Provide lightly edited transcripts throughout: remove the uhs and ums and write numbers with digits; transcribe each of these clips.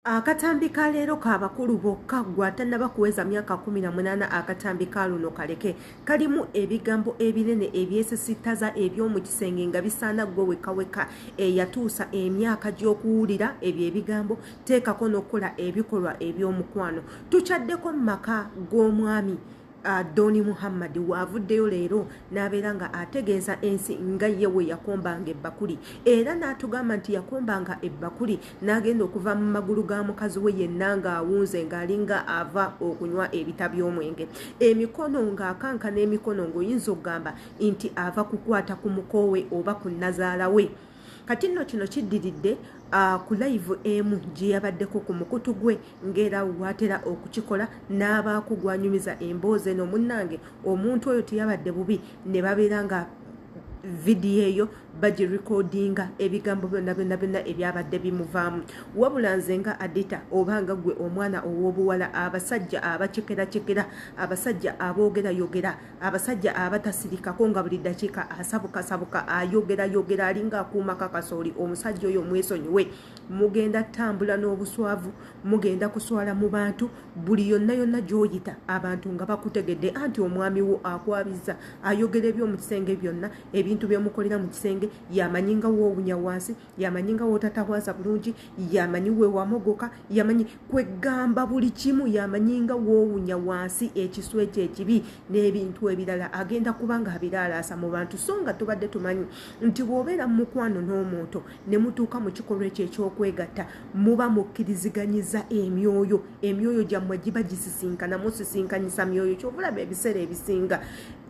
Akatambi ka leero ka bakulu bokka, ggwe atannaba kuweza myaka 18 akatambi ka luno kaleke. Kalimu ebigambo ebinene ebyesisittaza eby'omu kisenge nga bisaana ggwe wekka wekka eyatuusa emyaka gy'okuwulira ebyo ebigambo, teekako n'okukola ebikolwa eby'omukwano. Tukyaddeko mu maka g'omwami Doni Muhammad waavuddeyo leero n'abeera nga ategeeza ensi nga ye we yakombanga ebbakuli era n'atugamba nti yakombanga ebbakuli n'agenda okuva mu magulu ga mukazi we yenna ng'awunze ng'alinga ava okunywa ebita by'omwenge, emikono ng'akankana emikono ng'oyinza okugamba nti ava kukwata ku mukoowe oba ku nnazaala we. Kati nno kino kiddiridde ku live emu gye yabaddeko ku mukutu gwe ng'era watera okukikola n'abaako gw'anyumiza emboozi eno. Munnange omuntu oyo teyabadde bubi ne babeera nga vidiyo eyo bagirekodinga ebigambo byonna byonna byonna ebyabadde bimuvaamu. Wabula nze nga Adita oba nga ggwe omwana ow'obuwala, abasajja abacekeracekera, abasajja aboogerayogera, abasajja abatasirikako nga buli ddakiika asabukasabuka ayogerayogera alinga akuuma kakasooli, omusajja oyo mwesonyiwe. Mugenda tambula n'obuswavu, mugenda kuswala mu bantu, buli yonna yonna gy'oyita abantu nga bakutegedde anti omwami wo akwabizza, ayogera eby'omu kisenge byonna, ebintu by'omukolera mu kisenge, yamanyi nga woowunya wansi, yamanyi nga wootatahwaza bulungi, yamanyi we wamogoka, yamanyi kwegamba buli kimu, yamanyi nga woowunya wansi ekisu ekyo ekibi n'ebintu ebirala, agenda kuba nga abiraalaasa mu bantu. So nga tubadde tumanyi nti bw'obeera mu mukwano n'omuntu ne mutuuka mu kikolwa ekyo eky'okwegatta, muba mukkiriziganyiza emyoyo, emyoyo gyammwe giba gisisinkana, musisinkanyisa myoyo. Kyova olaba ebiseera ebisinga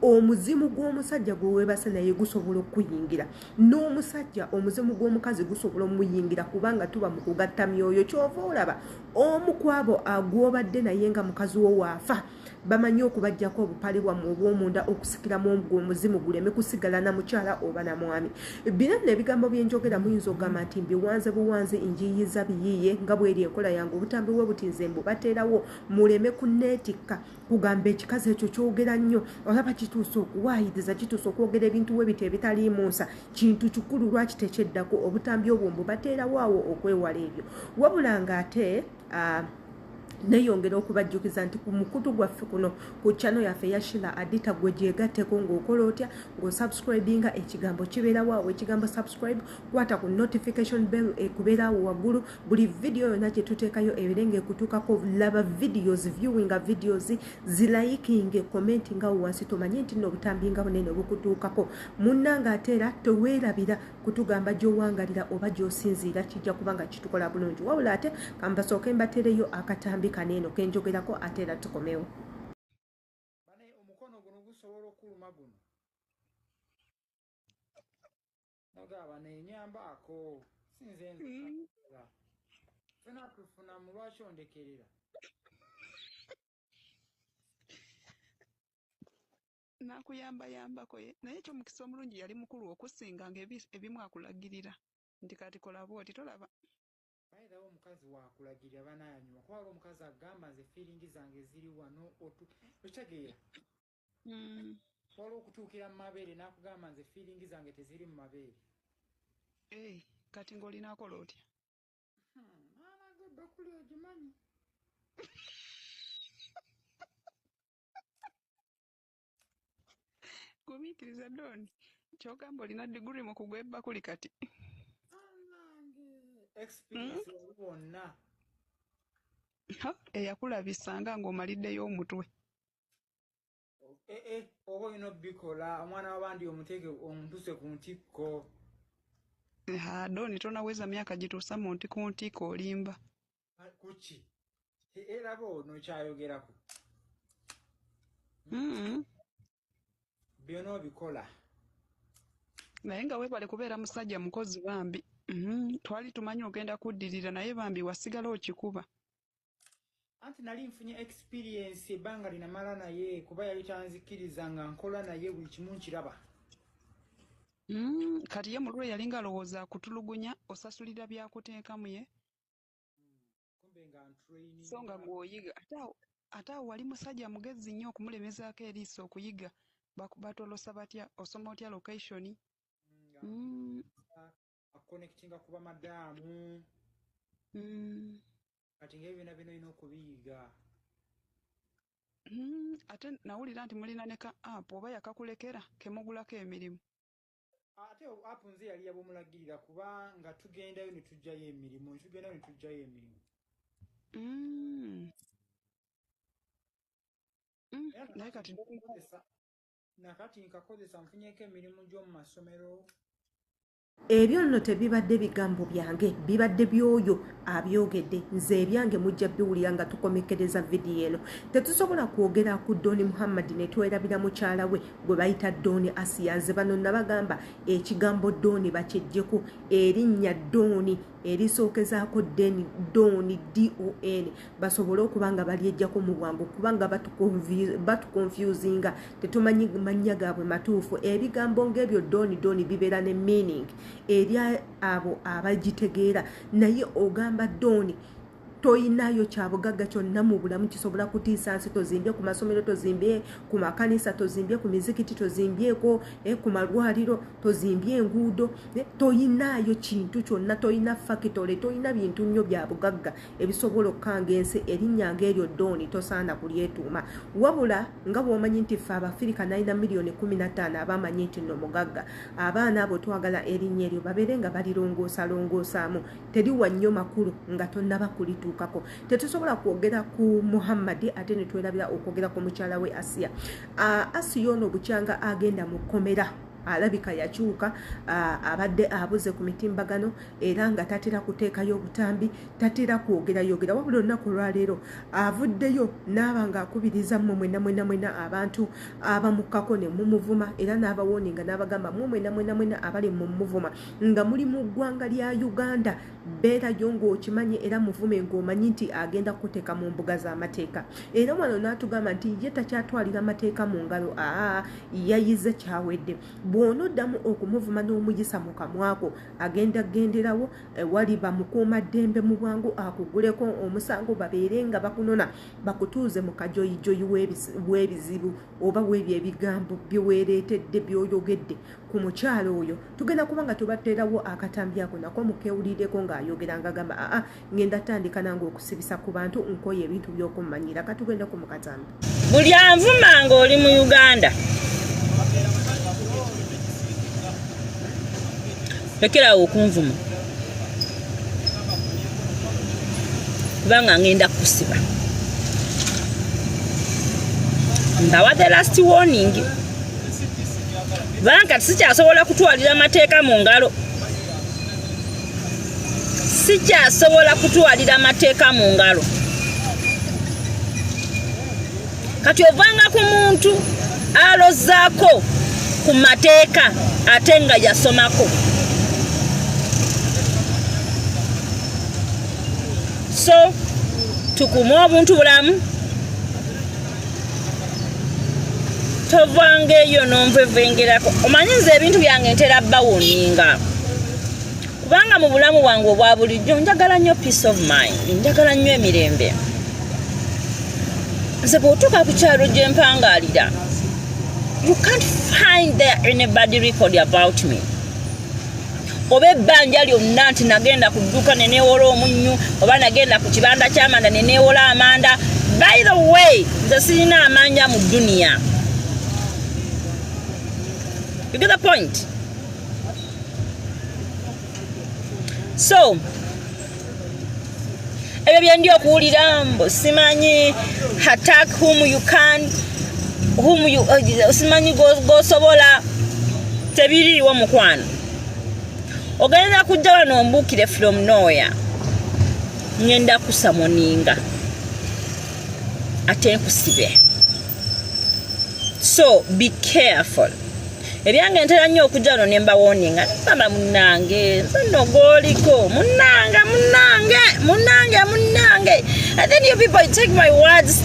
omuzimu gw'omusajja gwe weebase naye gusobola okukuyingira, n'omusajja omuzimu gw'omukazi gusobola omuyingira, kubanga tuba mu kugatta myoyo. Kyova olaba omu ku abo agw'obadde naye nga mukazi wo waafa, bamanyi okubaggyako obupale bwammwe obw'omunda okusikiramu ogwo omuzimu guleme kusigala na mukyala oba na mwami. Bino nno ebigambo bye njogera muyinza okugamba nti mbiwanze buwanzi, njiiyiza biyiiye nga bw'eri enkola yange, obutambi bwe buti nze mbubateerawo muleme kunneetikka kugamba ekikazi ekyo kyogera nnyo, olaba kituuse okuwaayiriza, kituuse okwogera ebintu we biti ebitaliimu nsa, kintu kikulu lwaki tekyeddako. Obutambi obwo mbubateerawo awo okwewala ebyo. Wabula ng'ate neyongera okubajjukiza nti ku mukutu gwaffe kuno ku channel yaffe ya Shila Adita gwe gyegatteko ng'okola otya, ng'osubscribinga, ekigambo kibeerawo awo, ekigambo subscribe, kwata ku notification bell ekubeera awo waggulu, buli vidiyo yonna gye tuteekayo ebeere ng'ekutuukako. Laba videos, viewinga videos, zilikinge, commentinga awo wansi, tomanye nti nno obutambi nga bunene bukutuukako. Munnange ate era teweerabira kutugamba gy'owangalira oba gy'osinziira, kijja kuba nga kitukola bulungi. Wabula ate kambasooke mbateereyo akatambi kano eno kenjogerako, ate era tukomewo. Bane omukono guno gusobola okuluma guno. Nogaba nenyambaako sinze nzeka. Fena tufuna mu lwaki ondekerera? Nakuyambayambako naye ekyomukisa omulungi yali mukulu okusinga nga ebimu akulagirira nti kati kola bw'oti tolaba. By the way, omukazi wakulagirira banaanyuma kuba waliwo omukazi agamba nze feeling zange ziri wano okitegeera. Waliwo okutuukira mu mabeere n'akugamba nze feeling zange teziri mu mabeere. Kati ng'olina akola otya? Mwana gwe bakuli ogimanyi. Gumiikiriza Don, ky'ogamba olina diguri mu kugwa ebbakuli kati. Bannange, experience wali wonna. Eyakulabisanga ng'omaliddeyo omutwe. Oba olina obbikola, omwana w'abandi omuteeke omutuuse ku ntikko. Don tonaweza myaka gituusa mu ku ntikko olimba. Kuki? Laba ono kyayogerako. Byonna obikola. Naye nga weebale kubeera musajja mukozi bambi. Twali tumanyi ogenda kuddirira naye bambi wasigala okikuba. Anti nali nfunye experience ebbanga linamala naye kuba yali tanzikiriza nga nkola naye buli kimu nkiraba. Kati ye mulule yalinga alowooza akutulugunya osasulira byakuteekamu ye. Kumbe nga ntraining. So nga gw'oyiga. Ate awo wali musajja mugezi nnyo okumulemezaako eriiso okuyiga. Batolosa batya, osoma otya location. Aconnectinga ku bamadaamu. okubiyiga. Ate nawulira nti mulina ne ka app, oba yakakulekera kemugulako emirimu? Ate app nze yali yabumulagirira, kubanga tugendayo ne tujjayo emirimu, ne tugendayo ne tujjayo emirimu. Era Naye kati nakati nkakozesa, nfunyeko emirimu gy'omu masomero. Ebyo nno tebibadde bigambo byange, bibadde byoyo abyogedde. Nze ebyange mujja biwulira nga tukomekereza vidiyo eno. Tetusobola kwogera ku Doni Muhammad ne twerabira mukyala we gwe bayita Doni Asiya. Nze bano nabagamba ekigambo Doni bakyejjeko, erinnya Doni erisookezaako deni Doni Don basobole okuba nga balyejjako mu bwangu, kubanga batuconfusinga, tetumanyi mannya gaabwe matuufu. Ebigambo ng'ebyo Doni Doni bibeera ne meaning eri abo abagitegeera, naye ogamba Doni toyinayo kyabugagga kyonna mu bulamu kisobola kutiisa nsi. Tozimbye ku masomero, tozimbye ku makanisa, tozimbye ku mizikiti, tozimbyeko ku malwaliro, tozimbye enguudo, toyinaayo kintu kyonna, toyina fakitole, toyina bintu nnyo bya bugagga ebisobola okukanga ensi. Erinnya ng'eryo Dooni tosaana kulyetuuma. Wabula nga bw'omanyi nti ffe Abafirika nalina miliyoni 15 abamanyi nti nno mugagga, abaana abo twagala erinnya eryo babeere nga balirongoosalongoosaamu, teriwa nnyo makulu nga tonnaba kulituukako. Tetusobola kwogera ku Muhammadi ate ne twerabira okwogera ku mukyala we Asiya. Asiya ono bukyanga agenda mu kkomera alabika yakyuka, abadde abuze ku mitimbagano era nga tatera kuteekayo obutambi, tatera kwogerayogera. Wabula olunaku olwaleero avuddeyo n'aba ng'akubiriza mmwe mwena mwena mwena abantu abamukkako ne mumuvuma, era n'abawoninga n'abagamba, mmwe mwena mwena mwena abali mu muvuma nga muli mu ggwanga lya Uganda, beerayo ng'okimanyi era muvume ng'omanyi nti agenda kuteeka mu mbuga z'amateeka. Era wano n'atugamba nti ye takyatwalira mateeka mu ngalo, aa yayize kyawedde. Bw'onoddamu okumuvuma n'omuyisa mu kamwako, agenda genderawo wali bamukuuma ddembe mu bwangu akuguleko omusango, babeere nga bakunona bakutuuze mu kajoyijoyi w'ebizibu oba w'ebyo ebigambo byeweereetedde by'oyogedde ku mukyalo oyo. Tugenda kuba nga tubateerawo akatambi ako nako mukewulireko ng'ayogera nga gamba, aa ngenda tandika nange okusibisa ku bantu, nkoye ebintu by'okummanyira. Katugenda ku mukatambi. Buli anvuma ng'oli mu Uganda, lekerawo okunvuma, kubanga ngenda kusiba. Mbawa the last warning, kubanga sikyasobola kutwalira mateeka mu ngalo, sikyasobola kutwalira mateeka mu ngalo. Kati ovanga ku muntu alozaako ku mateeka ate nga yasomako. So tukume obuntu bulamu. Tovanga eyo nonvevengerako. Omanyi nze ebintu byange ntera bawoninga, kubanga mu bulamu bwange obwa bulijjo njagala nnyo peace of mind, njagala nnyo emirembe. Nze bw'otuuka ku kyalo gye mpangaalira, you can't find there any bad record about me oba ebbanja lyonna nti nagenda ku dduuka neneewola omunnyu oba nagenda ku kibanda ky'amanda neneewola amanda. By the way, nze sirina amanja mu duniya. You get the point? So ebyo byendi okuwulira mbu simanyi attack whom you can, whom you simanyi gosobola, tebiriiwo mukwano. Ogenda kujja wano ombuukire from nowhere, ngenda kusummoninga ate nkusibe. So be careful. Ebyange ntera nnyo okujja wano ne mbawoninga, gamba munnange, nze nno gwoliko munnange, munnange, munnange, munnange. And then you people take my words,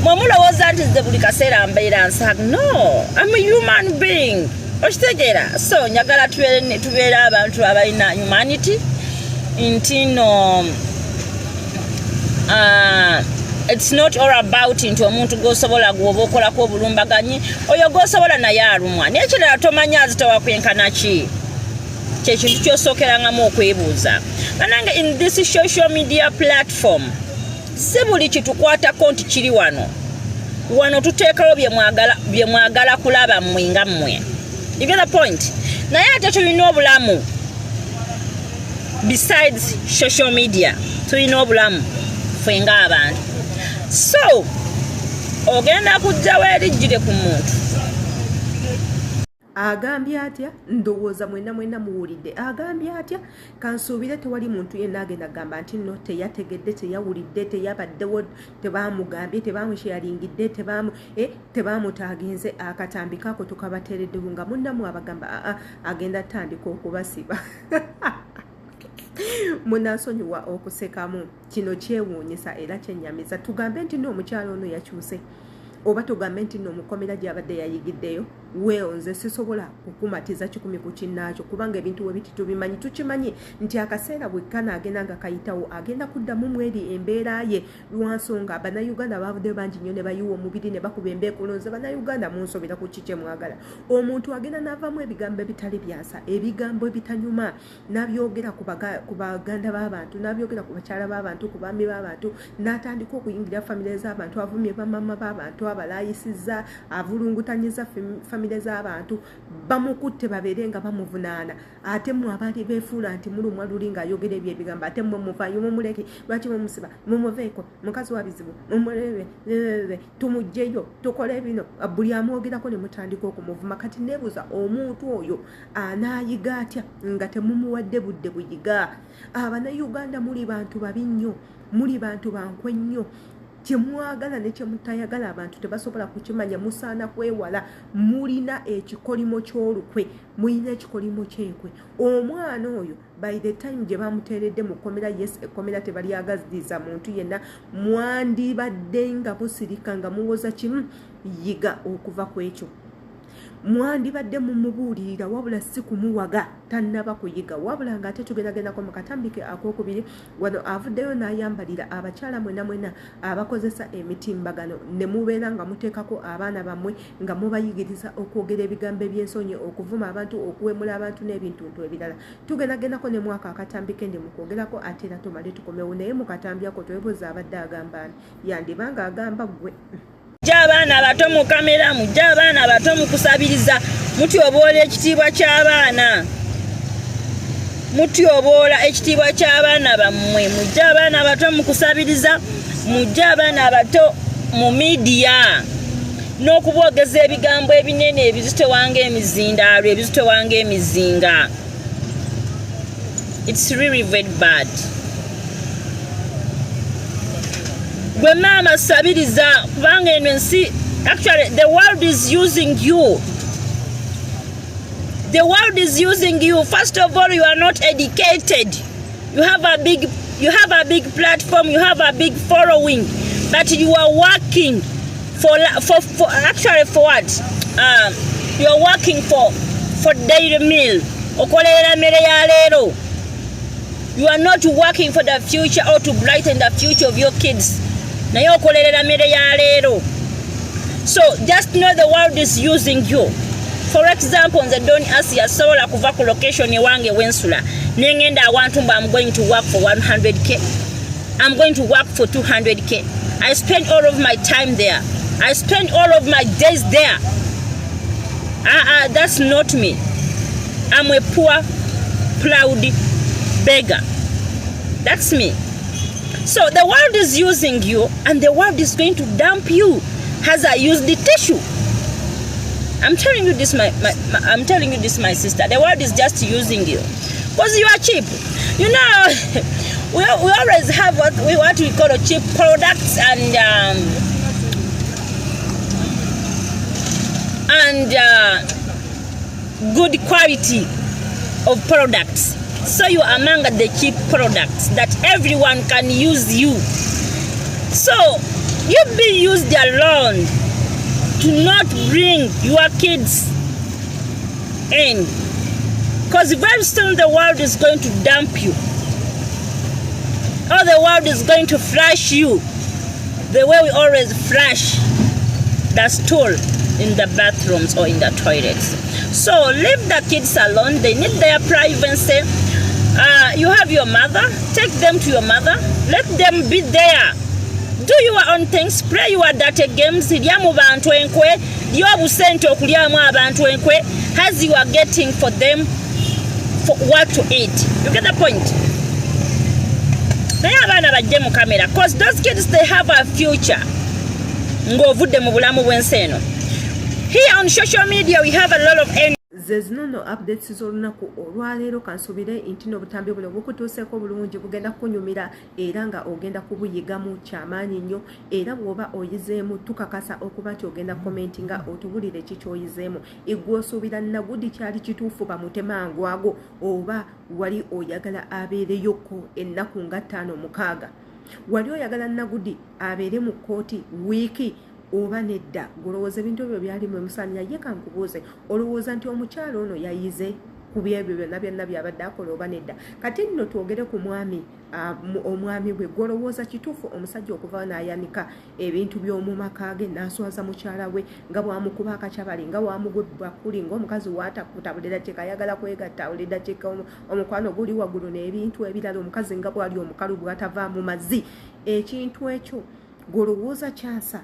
mwe mulowooza nti nze buli kaseera mbeera nsag. No, I'm a human being, okitegeera? So njagala tubeere abantu abalina humanity, nti no it's not all about nti omuntu gwosobola gwoba okolako obulumbaganyi, oyo gwosobola naye alumwa. Naye kirala, tomanya azitowa kwenkana ki. Kyekintu kyosookerangamu okwebuuza. Banange, in this social media platform, Si buli kitukwatako nti kiri wano. Wano tuteekawo bye mwagala kulaba mmwe nga mmwe. You get the point? Naye ate tulina obulamu besides social media, tulina obulamu ffe ng'abantu. So ogenda kujjawo erijjire ku muntu. Agambye atya? Ndowooza mwenna mwenna muwulidde. Agambye atya? Kansuubire tewali muntu yenna agenda gamba nti nno teyategedde, teyawulidde, teyabaddewo, tebamugambye, tebamusharingidde, tebamutagenze. Akatambi kako tukabateereddewo nga munnamu abagamba aa agenda tandika okubasiba. Munansonyiwa okusekamu. Kino kyewuunyisa era kyennyamiza. Tugambe nti nno omukyalo ono yakyuse, oba tugambe nti nno omukomera gy'abadde yayigiddeyo? Well, nze sisobola kukumatiza 100 ku kinnaakyo, kubanga ebintu we biti tubimanyi. Tukimanyi nti akaseera bwe kanaagenda nga kayitawo, agenda kuddamu mweri embeera ye, lwansonga Bannayuganda bavuddeyo bangi nnyo ne bayiwa omubiri ne bakuba embeekulo. Nze Bannayuganda munsobera ku ki kyemwagala. Omuntu agenda n'avaamu ebigambo ebitali byasa, ebigambo ebitanyuma, n'abyogera ku baganda b'abantu, n'abyogera ku bakyala b'abantu, ku baami b'abantu, n'atandika okuyingira famire z'abantu. Avumye bamama b'abantu, abalayisizza, avulungutanyiza famire z'abantu. Bamukutte babeere nga bamuvunaana, ate mmwe abaali beefuula nti mulumwa luli ng'ayogera ebyo ebigambo, ate mmwe muvaayo, mumuleke, lwaki mumusiba, mumuveeko, mukazi wa bizibu, mumulebe, tumuggyeyo, tukole bino. Buli amwogerako ne mutandika okumuvuma. Kati neebuuza, omuntu oyo anaayiga atya nga temumuwadde budde buyiga? Abannayuganda muli bantu babi nnyo, muli bantu bankwe nnyo. Kyemwagala ne kyemutayagala abantu tebasobola kukimanya. Musaana kwewala. Mulina ekikolimo ky'olukwe, mulina ekikolimo ky'enkwe. Omwana oyo by the time gye bamuteeredde mu kkomera, yes, ekkomera tebalyagaziriza muntu yenna, mwandibadde nga busirika nga muwoza kimu, yiga okuva ku ekyo. Mwandibadde mumubuulirira, wabula si kumuwaga tannaba kuyiga. Wabula ng'ate tugendagendako mu katambike akokubiri, wano avuddeyo n'ayambalira abakyala mwena mwena abakozesa emitimbagano ne mubeera nga muteekako abaana bammwe nga mubayigiriza okwogera ebigambo eby'ensonyi, okuvuma abantu, okuwemula abantu n'ebintuntu ebirala. Tugendagendako ne mwaka akatambike ndi mu kwogerako, ate era tumale tukomewo. Naye mu katambi ako twebuuza, abadde agamba ani? Yandibanga agamba ggwe. Mujja abaana abato mu kamera, mujja abaana abato mu kusabiriza, mutyoboola ekitiibwa ky'abaana, mutyoboola ekitiibwa ky'abaana bammwe. Mujja abaana abato mu kusabiriza, mujja abaana abato mu media n'okuboogeza ebigambo ebinene ebizitowanga emizindaalo, ebizitowanga emizinga. It's really very bad. Gwe maama sabiriza, kubanga eno ensi, actually the world is using you. The world is using you. First of all, you are not educated. You have a big platform, you have a big following, but you are working for actually for what? You are working for daily meal. Okolerera mmere ya leero. You are not working for the future or to brighten the future of your kids, naye okolerera mmere ya leero. So just know the world is using you. For example, nze Don Asia sobola kuva ku location ewange wensula nengenda awantu mbu I'm going to work for 100K, I'm going to work for 200K. I spend all of my time there, I spend all of my days there. That's not me. I'm a poor proud beggar. That's me. So the world is using you, and the world is going to dump you as I use the tissue. I'm telling you this, I'm telling you this, my sister. The world is just using you because you are cheap. We always have what we call cheap products and good quality of products. So you are among the cheap products that everyone can use you. So you be used alone to not bring your kids in. Because very soon the world is going to dump you. Or the world is going to flush you the way we always flush the stool in the bathrooms or in the toilets. So leave the kids alone. They need their privacy. You have your mother. Take them to your mother. Let them be there. Do your own things, play your dirty games, lya mu bantu enkwe, lya obusente okulyamu abantu enkwe as you are getting for them for what to eat. You get the point? Naye abaana bajje mu kamera, cause those kids, they have a future ng'ovudde mu bulamu bw'ensi eno. Here on social media we have a lot of Ze zino nno updates z'olunaku olwaleero. Kansubire nti n'obutambi buno bukutuuseeko bulungi, bugenda kukunyumira era nga ogenda kubuyigamu kyamaanyi nnyo. Era bw'oba oyizeemu, tukakasa okuba nti ogenda commentinga otubulire ki kyoyizeemu. Igwe osuubira Nagudi kyali kituufu bamutema ago, oba wali oyagala abeereyoko ennaku nga 5, 6? Wali oyagala Nagudi abeere mu kkooti wiiki oba nedda? Golowooza ebintu ebyo byalimu emusaanira ye? Kankubuuze, olowooza nti omukyalo ono yayize ku byebyo byonna byonna byabadde akola oba nedda? Kati nno twogere ku mwami, omwami bwe. Gwolowooza kituufu omusajja okuva n'ayanika ebintu by'omu maka ge, n'aswaza mukyala we nga bwamukuba akakyabali, nga bwamugwa ebbakuli, ng'omukazi waatakuta buli dakiika ayagala kwegatta, buli dakiika omukwano guli waggulu n'ebintu ebirala, omukazi nga bwali omukalu bw'atava mu mazzi? Ekintu ekyo gwolowooza kyansa?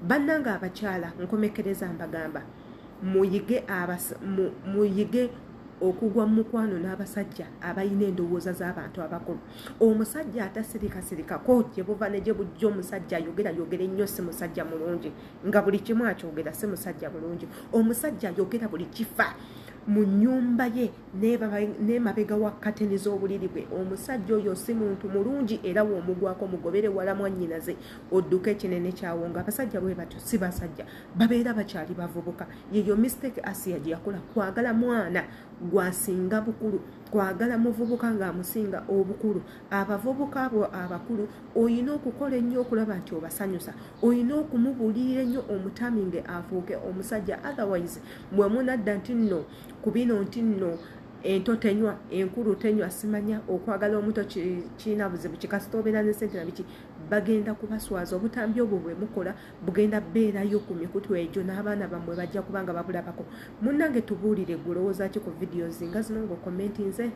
Bannanga abakyala, nkomekereza mbagamba muyige, muyige okugwa mu mukwano n'abasajja abalina endowooza z'abantu abakulu. Omusajja atasirikasirikako gye buva ne gye bujja, omusajja ayogera yogera ennyo si musajja mulungi, nga buli kimu akyogera si musajja bulungi. Omusajja ayogera buli kifa mu nnyumba ye n'emabega wa kateni z'obuliri bwe, omusajja oyo si muntu mulungi, era w'omugwako mugobere wala mwannyinaze, odduka ekinene kyawo. Nga abasajja bwe batyo si basajja, babeera bakyali bavubuka. Yeyo mistake Asiya gye yakola, kwagala mwana gwasinga bukulu, kwagala muvubuka ng'amusinga obukulu. Abavubuka abo abakulu oyina okukola ennyo okulaba nti obasanyusa, oyina okumubuulirira ennyo omutaminge afuuke omusajja. Otherwise bwe munadda nti nno ku bino nti nno ento tenywa, enkulu tenywa, simanya okwagala omuto kirina buzibu kikasita obeera ne sente nabiki, bagenda kubaswaza. Obutambi obwo bwe mukola bugenda beerayo ku mikutu egyo, n'abaana bammwe bajja kuba nga babulabako. Munnange, tubuulire, gulowooza ki ku videos nga zino ng'ocommentinze?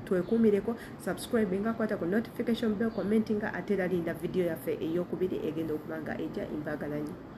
Twekuumireko, subscribe nga kwata ku notification bell, commentinga, ate era linda video yaffe eyokubiri egenda okuba nga ejja. Imbagala nnyo.